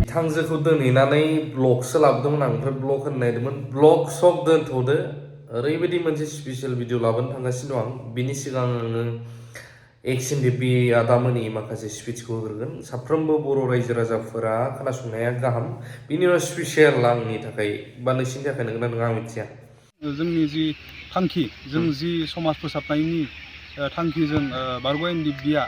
बिथांजोखौ दोनहैनानै ब्लगसो लाबोदोंमोन आं ओमफ्राय ब्लग होनो नागिरदोंमोन ब्लग सक दोनथ'दो ओरैबायदि मोनसे स्पेसियेल भिडिअ लाबोनो थांगासिनो दं आं बिनि सिगां आङो kwnw आदामोननि माखासे स्पिचखौ होग्रोगोन साफ्रोमबो बर' रायजो राजाफोरा खोनासंनाया गाहाम बिनि उनाव स्पेसियेल आंनि थाखाय बा नोंसिनि थाखाय नंगौना नङा आं मिथिया जोंनि जि थांखि जों जि समाज फोसाबनायनि थांखिजों kwuswया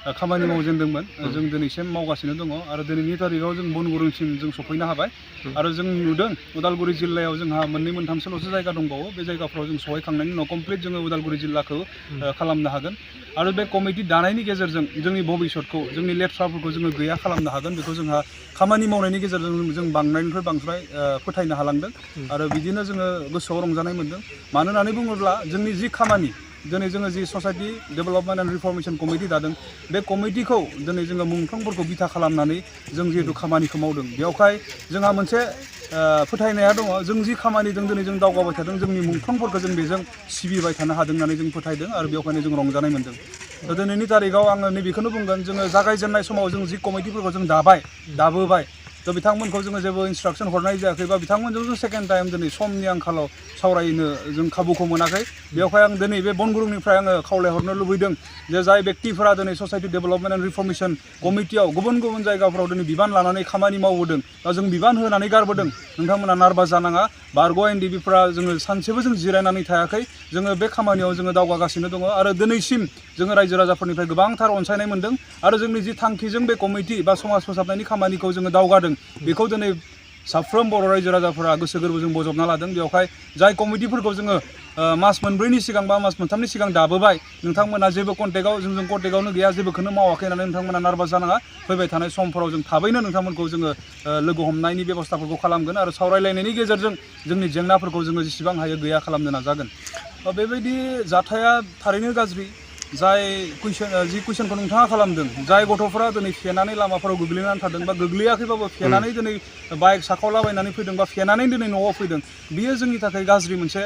खामानि मावजेनदोंमोन जों दिनैसिम मावगासिनो दङ आरो दिनैनि तारिखाव जों बनगुरुंसिम जों सफैनो हाबाय आरो जों नुदों उदालगुरि जिल्लायाव जोंहा मोननै मोनथामसोल'सो जायगा दंबावो बे जायगाफोराव जों सहैखांनायनि उनाव कमप्लिट जोङो उदालगुरि जिल्लाखौ खालामनो हागोन आरो बे कमिटि दानायनि गेजेरजों जोंनि भबिष्यतखौ जोंनि लेथ्राफोरखौ जोङो गैया खालामनो हागोन बेखौ जोंहा खामानि मावनायनि गेजेरजों जों बांनायनिफ्राय बांद्राय फोथायनो हालांदों आरो बिदिनो जोङो गोसोआव रंजानाय मोनदों मानो होननानै बुङोब्ला जोंनि जि खामानि दिनै जोङो जि ससाइटि डेभेलपमेन्ट एन्ड रिफर्मेशन कमिटि दादों बे कमिटिखौ दिनै जोङो मुंख्लंफोरखौ बिथा खालामनानै जों जिहेतु खामानिखौ मावदों बेवहाय जोंहा मोनसे फोथायनाया दङ जों जि खामानिजों दिनै जों दावगाबाय थादों जोंनि मुंख्लंफोरखौ जों बेजों सिबिबाय थानो हादों होननानै जों फोथायदों आरो बेवहायनो जों रंजानाय मोनदों दा दिनैनि तारिखाव आङो नैबेखौनो बुंगोन जोङो जागायजेननाय समाव जों जि कमिटिफोरखौ जों दाबोबाय दा बिथांमोनखौ जोङो जेबो इन्सट्राक्सन हरनाय जायाखै बा बिथांमोनजों जों सेकेन्ड टाइम दिनै समनि आंखालाव सावरायनो जों खाबुखौ मोनाखै बेवहाय आं दिनै बे बनगुरुंनिफ्राय आङो खावलायहरनो लुबैदों जे जाय व्यक्तिफोरा दिनै ससाइटि डेभेलपमेन्ट एन्ड रिफर्मेशन कमिटियाव गुबुन गुबुन जायगाफोराव दिनै बिबान लानानै खामानि मावबोदों बा जों बिबान होनानै गारबोदों नोंथांमोना नार्भास जानाङा kwuswफोरा जोङो सानसेबो जों जिरायनानै थायाखै जोङो बे खामानियाव जोङो दावगागासिनो दङ आरो दिनैसिम जोङो रायजो राजाफोरनिफ्राय गोबांथार अनसायनाय मोनदों आरो जोंनि जि थांखिजों बे कमिटि बा समाज फोसाबनायनि खामानिखौ जोङो दावगादों बेखौ दिनै साफ्रोम बर' रायजो राजाफोरा गोसो गोरबोजों बजबना लादों बेवहाय जाय कमिटिफोरखौ जोङो मास मोनब्रैनि सिगां बा मास मोनथामनि सिगां दाबोबाय नोंथांमोना जेबो कन्टेक्टआव जोंजों कन्टेक्टआवनो गैया जेबोखौनो मावाखै होननानै नोंथांमोना नार्भास जानाङा फैबाय थानाय समफोराव जों थाबैनो नोंथांमोनखौ जोङो लोगो हमनायनि बेबस्थाफोरखौ खालामगोन आरो सावरायलायनायनि गेजेरजों जोंनि जेंनाफोरखौ जोङो जेसेबां हायो गैया खालामनो नाजागोन बेबायदि जाथाया थारैनो गाज्रि जाय जि कुइसनखौ नोंथाङा खालामदों जाय गथ'फोरा दिनै फेनानै लामाफोराव गोग्लैनानै थादों बा गोग्लैयाखैबाबो फेनानै दिनै बाइक साखावलाबायनानै फैदों बा फेनानै दिनै न'आव फैदों बियो जोंनि थाखाय गाज्रि मोनसे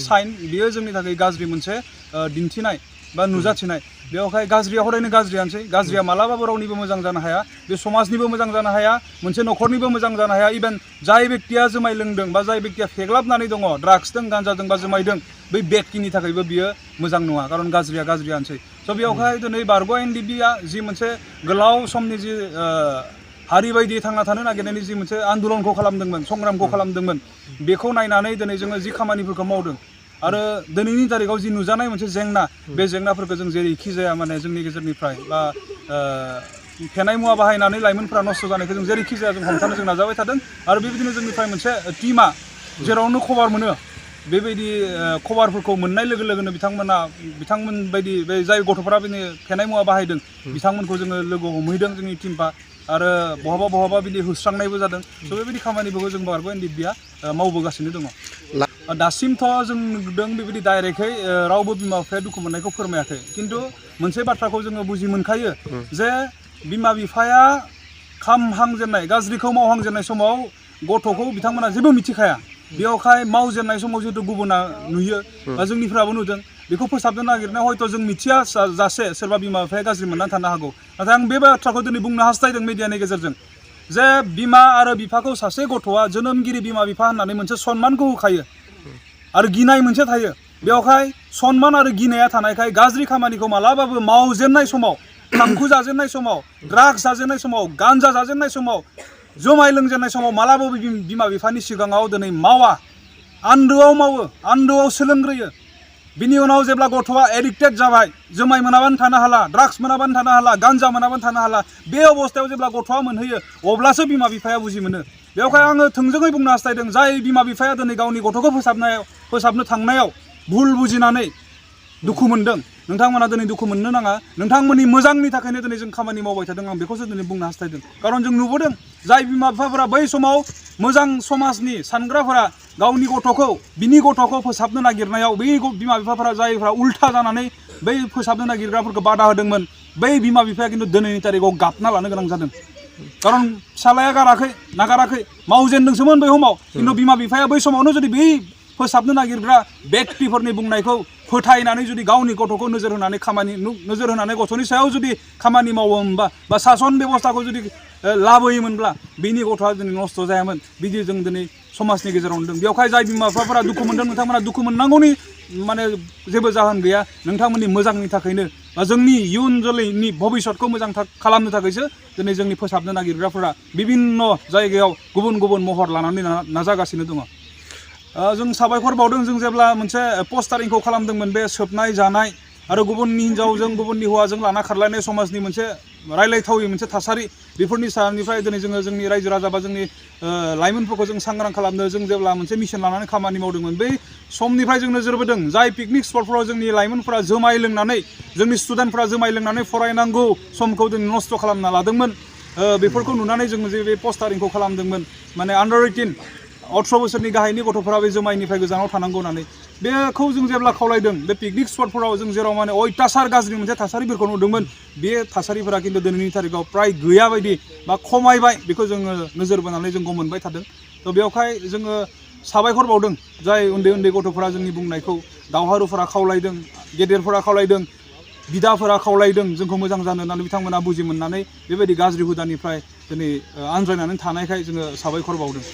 साइन बियो जोंनि थाखाय गाज्रि मोनसे दिन्थिनाय बा नुजाथिनाय बेवहाय गाज्रिया हदायनो गाज्रियानोसै गाज्रिया मालाबाबो रावनिबो मोजां जानो हाया बे समाजनिबो मोजां जानो हाया मोनसे न'खरनिबो मोजां जानो हाया इभेन जाय व्यक्तिया जुमाय लोंदों बा जाय व्यक्तिया फेग्लाबनानै दङ ड्राग्सजों गान्जाजों बा जुमायदों बै व्यक्तिनि थाखायबो बियो मोजां नङा खारन गाज्रिया गाज्रियानोसै स' बेवहाय दिनै kwuswया जि मोनसे गोलाव समनि जि हारि बायदि थांना थानो नागिरनायनि जि मोनसे आन्दलनखौ खालामदोंमोन संग्रामखौ खालामदोंमोन बेखौ नायनानै दिनै जोङो जि खामानिफोरखौ मावदों आरो दिनैनि तारिखाव जि नुजानाय मोनसे जेंना बे जेंनाफोरखौ जों जेरैखि जाया माने जोंनि गेजेरनिफ्राय बा फेनाय मुवा बाहायनानै लाइमोनफोरा नस्थ' जानायखौ जों जेरैखि जाया जों हमथानो जों नाजाबाय थादों आरो बेबायदिनो जोंनिफ्राय मोनसे टिमा जेरावनो खबर मोनो बेबायदि खबरफोरखौ मोननाय लोगो लोगोनो बिथांमोन बायदि बे जाय गथ'फोरा बिदिनो फेनाय मुवा बाहायदों बिथांमोनखौ जोङो लोगो हमहैदों जोंनि टिमफा आरो बहाबा बिदि होस्रांनायबो जादों स' बेबायदि खामानिफोरखौ जों kwuswया मावबोगासिनो दङ दासिमथ' जों नुदों बेबायदि डाइरेक्टहै रावबो बिमा बिफाया दुखु मोननायखौ फोरमायाखै खिन्थु मोनसे बाथ्राखौ जोङो बुजि मोनखायो जे बिमा बिफाया खामहांजेननाय गाज्रिखौ मावहांजेननाय समाव गथ'खौ बिथांमोना जेबो मिथिखाया बेवहाय मावजेननाय समाव जिहेतु गुबुना नुयो बा जोंनिफ्राबो नुदों बेखौ फोसाबनो नागिरनायाव हयथ' जों मिथिया जासे सोरबा बिमा बिफाया गाज्रि मोननानै थानो हागौ नाथाय आं बे बाथ्राखौ दिनै बुंनो हास्थायदों मिडियानि गेजेरजों जे बिमा आरो बिफाखौ सासे गथ'आ जोनोमगिरि बिमा बिफा होननानै मोनसे सनमानखौ होखायो आरो गिनाय मोनसे थायो बेवहाय सनमान आरो गिनाया थानायखाय गाज्रि खामानिखौ मालाबाबो मावजेननाय समाव थांखु जाजेननाय समाव ड्राग्स जाजेननाय समाव गान्जा जाजेननाय समाव जुमाय लोंजेननाय समाव मालाबाबो बिमा बिफानि सिगाङाव दिनै मावा आन्दोआव मावो आन्दोआव सोलोंग्रोयो बिनि उनाव जेब्ला गथ'आ एडिक्टेड जाबाय जुमाय मोनाबानो थानो हाला ड्राग्स मोनाबानो थानो हाला गान्जा मोनाबानो थानो हाला बे अबस्थायाव जेब्ला गथ'आ मोनहैयो अब्लासो बिमा बिफाया बुजि मोनो बेवहाय आङो थोंजोङै बुंनो हास्थायदों जाय बिमा बिफाया दिनै गावनि गथ'खौ फोसाबनो थांनायाव भुल बुजिनानै दुखु मोनदों नोंथांमोना दिनै दुखु मोननो नाङा नोंथांमोननि मोजांनि थाखायनो दिनै जों खामानि मावबाय थादों आं बेखौसो दिनै बुंनो हास्थायदों खारन जों नुबोदों जाय बिमा बिफाफोरा बै समाव मोजां समाजनि सानग्राफोरा गावनि गथ'खौ बिनि गथ'खौ फोसाबनो नागिरनायाव बै बिमा बिफाफोरा जायफ्रा उल्था जानानै बै फोसाबनो नागिरग्राफोरखौ बादा होदोंमोन बै बिमा बिफाया खिन्थु दिनैनि तारिखाव गाबना लानो गोनां जादों खारन फिसालाया नागाराखै मावजेनदोंसोमोन बै समाव खिन्थु बिमा बिफाया बै समावनो जुदि बै फोसाबनो नागिरग्रा व्यक्तिफोरनि बुंनायखौ फोथायनानै जुदि गावनि गथ'खौ नोजोर होनानै गथ'नि सायाव जुदि खामानि मावोमोनबा बा सासन बेबस्थाखौ जुदि लाबोयोमोनब्ला बिनि गथ'आ दिनै नस्थ' जायामोन बिदि जों दिनै समाजनि गेजेराव नुदों बेवहाय जाय बिमा बिफाफोरा दुखु मोनदों नोंथांमोना दुखु मोननांगौनि माने जेबो जाहोन गैया नोंथांमोननि मोजांनि थाखायनो बा जोंनि इयुन जोलैनि भबिष्यतखौ मोजां खालामनो थाखायसो दिनै जोंनि फोसाबनो नागिरग्राफोरा बिभिन्न जायगायाव गुबुन गुबुन महर लानानै नाजागासिनो दङ जों साबायखर बावदों जों जेब्ला मोनसे पस्टारिंखौ खालामदोंमोन बे सोबनाय जानाय आरो गुबुननि हिन्जावजों गुबुननि हौवाजों लाना खारलायनाय समाजनि मोनसे रायलायथावै मोनसे थासारि बेफोरनि सानिफ्राय दिनै जोङो जोंनि रायजो राजा बा जोंनि लाइमोनफोरखौ जों सांग्रां खालामनो जों जेब्ला मोनसे मिशन लानानै खामानि मावदोंमोन बै समनिफ्राय जों नोजोर बोदों जाय पिकनिक स्पटफोराव जोंनि लाइमोनफोरा जुमाय लोंनानै जोंनि स्टुडेन्टफोरा जुमाय लोंनानै फरायनांगौ समखौ जों नस्थ' खालामना लादोंमोन बेफोरखौ नुनानै जों जे बे पस्टारिंखौ खालामदोंमोन माने आन्डार 18 18 बोसोरनि गाहायनि गथ'फोरा बे जुमायनिफ्राय गोजानाव थानांगौ होननानै बेखौ जों जेब्ला खावलायदों बे पिकनिक स्पटफोराव जों जेराव माने अयथासार गाज्रि मोनसे थासारिफोरखौ नुदोंमोन बे थासारिफोरा खिन्थु दिनैनि थारिखआव प्राय गैया बायदि बा खमायबाय बेखौ जोङो नोजोर बोनानै जों गम मोनबाय थादों थ' बेवहाय जोङो साबायखर बावदों जाय उन्दै उन्दै गथ'फोरा जोंनि बुंनायखौ दावहारुफोरा खावलायदों गेदेरफोरा खावलायदों बिदाफोरा खावलायदों जोंखौ मोजां जानो होननानै बिथांमोना बुजि मोननानै बेबायदि गाज्रि हुदानिफ्राय दिनै आनज्रायनानै थानायखाय जोङो साबायखर बावदों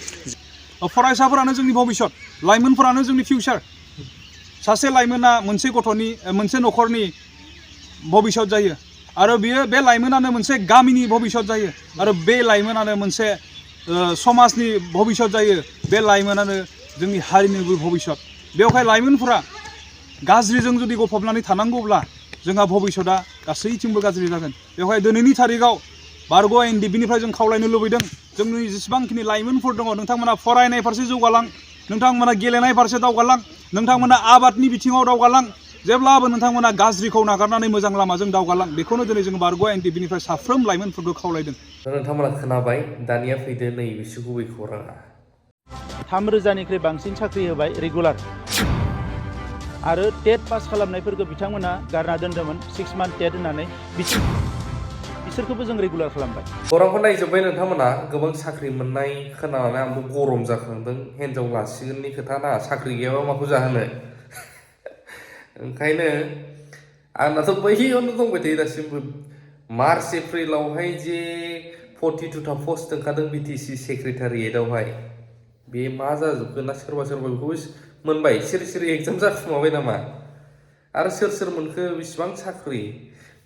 फरायसाफोरानो जोंनि भबिष्यत लाइमोनफोरानो जोंनि फिउचार सासे लाइमोना मोनसे गथ'नि मोनसे न'खरनि भबिष्यत जायो आरो बियो बे लाइमोनानो मोनसे गामिनि भबिष्यत जायो आरो बे लाइमोनानो मोनसे समाजनि भबिष्यत जायो बे लाइमोनानो जोंनि हारिनिबो भबिष्यत बेवहाय लाइमोनफोरा गाज्रिजों जुदि गफबनानै थानांगौब्ला जोंहा भबिष्यतआ गासैथिंबो गाज्रि जागोन बेवहाय दिनैनि थारिखआव बारग' एनडिबिनिफ्राय जों खावलायनो लुबैदों जोंनि जेसेबांखिनि लाइमोनफोर दङ नोंथांमोना फरायनाय फारसे जौगालां नोंथांमोना गेलेनाय फारसे दावगालां नोंथांमोना आबादनि बिथिङाव दावगालां जेब्लाबो नोंथांमोना गाज्रिखौ नागारनानै मोजां लामाजों दावगालां बेखौनो दिनै जों बारग' एनडिबिनिफ्राय साफ्रोम लाइमोनफोरखौ खावलायदों नोंथांमोना खोनाबाय दानिया फैदो नैबेसो गुबै खौराङा 3,000निख्रुइ बांसिन साख्रि होबाय रेगुलार आरो टेट पास खालामनायफोरखौ बिथांमोना गारना दोन्दोंमोन 6 मान्थ टेट होननानै बिसोरखौबो जों रेगुलार खालामबाय खौरांखौ नायजोब्बाय नोंथांमोना गोबां साख्रि मोननाय खोनानानै आंबो गरम जाखांदों हिन्जाव लासिगोननि खोथा ना साख्रि गैयाबा माखौ जाहोनो ओंखायनो आंनाथ' बैयावनो दंबाय थायो दासिमबो मार्च एप्रिलावहाय जे 42टा पस्ट ओंखारदों बिटिसि सेक्रेटारियेटआवहाय बे मा जाजोबखो ना सोरबा सोरबा बेखौबो मोनबाय सिरि एग्जाम जाखुमाबाय नामा आरो सोर मोनखो बेसेबां साख्रि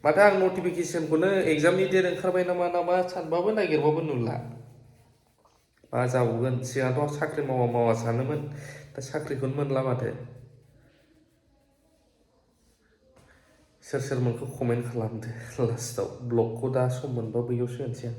माथो आं नटिफिकेसनखौनो एग्जामनि डेट ओंखारबाय नामा सानबाबो नागिरबाबो नुला मा जाबावगोन सिगांथ' साख्रि मावा सानोमोन दा साख्रिखौनो मोनला माथो सोर मोनखो कमेन्ट खालामदो लास्टआव ब्लगखौ दा सम मोनबा बैयावसो होनोसै आं